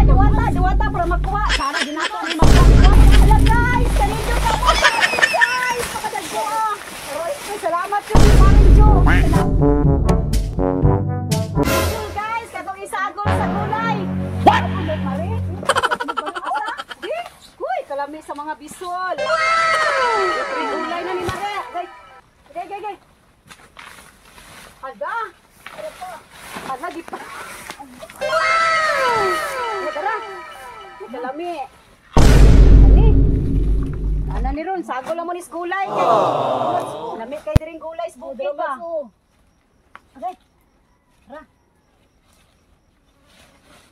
Diwata, diwata para makuha. Sana ginato ni makuha. Hala guys, kanindot ka mo guys. Pakadagko ah. Salamat ko Paring Jo. Guys, katong isagol sa gulay. What? Uy, kalami sa mga bisol. Wow! Gulay na ni Mare. Gay. Gay, gay, gay. Hala. Hala, di pa. Wow! Tara. Kalami. Ani. Ana ni ron, sagol lang mo ni gulay kay. Lami kay diring gulay sa bukid ba. Okay. Tara.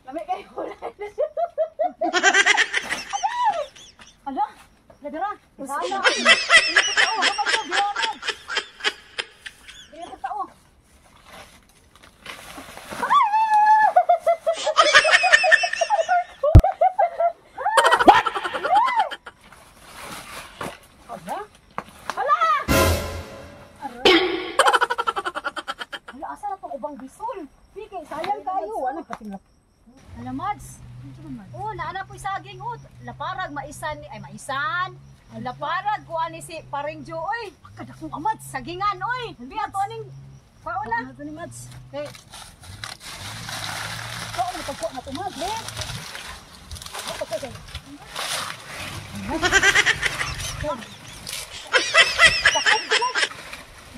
Lami kay gulay. Ala. Ladara. Ala. Ini tao. Ala Mads. Oh, naana po saging oh. Laparag maisan ni ay maisan. Laparag kuan ni si Paring Jo oy. Pagkadakong Mads sagingan oy. Bi ato aning pauna. Ato ni Mads. Kay Kao na pagkuha na to Mads. Le.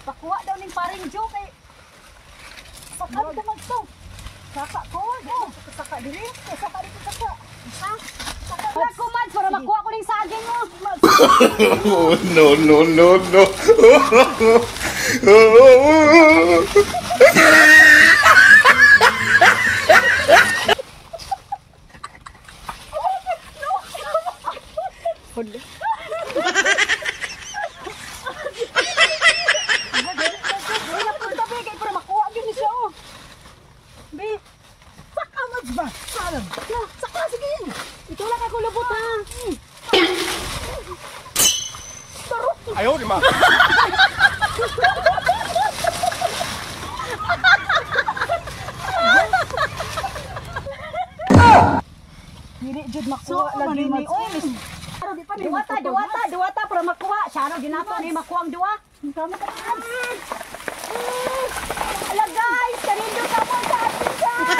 Pakuha daw ning Paring Jo kay Sakal ka Mads to. Saka ko, oh. Saka diri, saka diri saka. Ha? Saka ko Mads para makuha ko ning saging oh. Oh, no, no, no, no. Wala po tabi kay para makuha gyud ni siya oh. Bi, Saka Mads ba? Saan? Saka sige. Itulak ako lubot ha. Ayaw, di ma. Dili jud makuha lagi ni oy. Diwata, diwata, diwata para makuha. Siya na ginato ni makuha ang duwa. Tama ka Mads. Ala guys, kanindot ka po sa atin guys.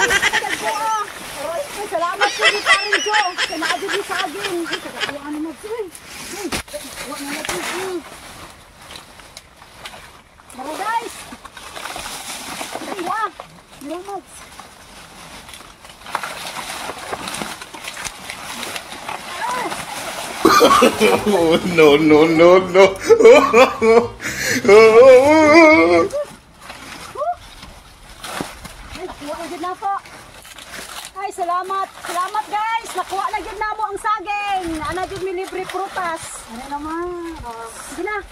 Salamat po ni Paring Jo. Kay naa jud ni saging. Kuha ni Mads oy. Kuha na natin. Tara guys. Dira. Dira Mads. Oh, no, no, no, no. Ay, nakuha na jud na po. Ay, salamat. Salamat guys. Nakuha na jud namo ang saging. Ana jud mi libre prutas. Ano naman? Sige na.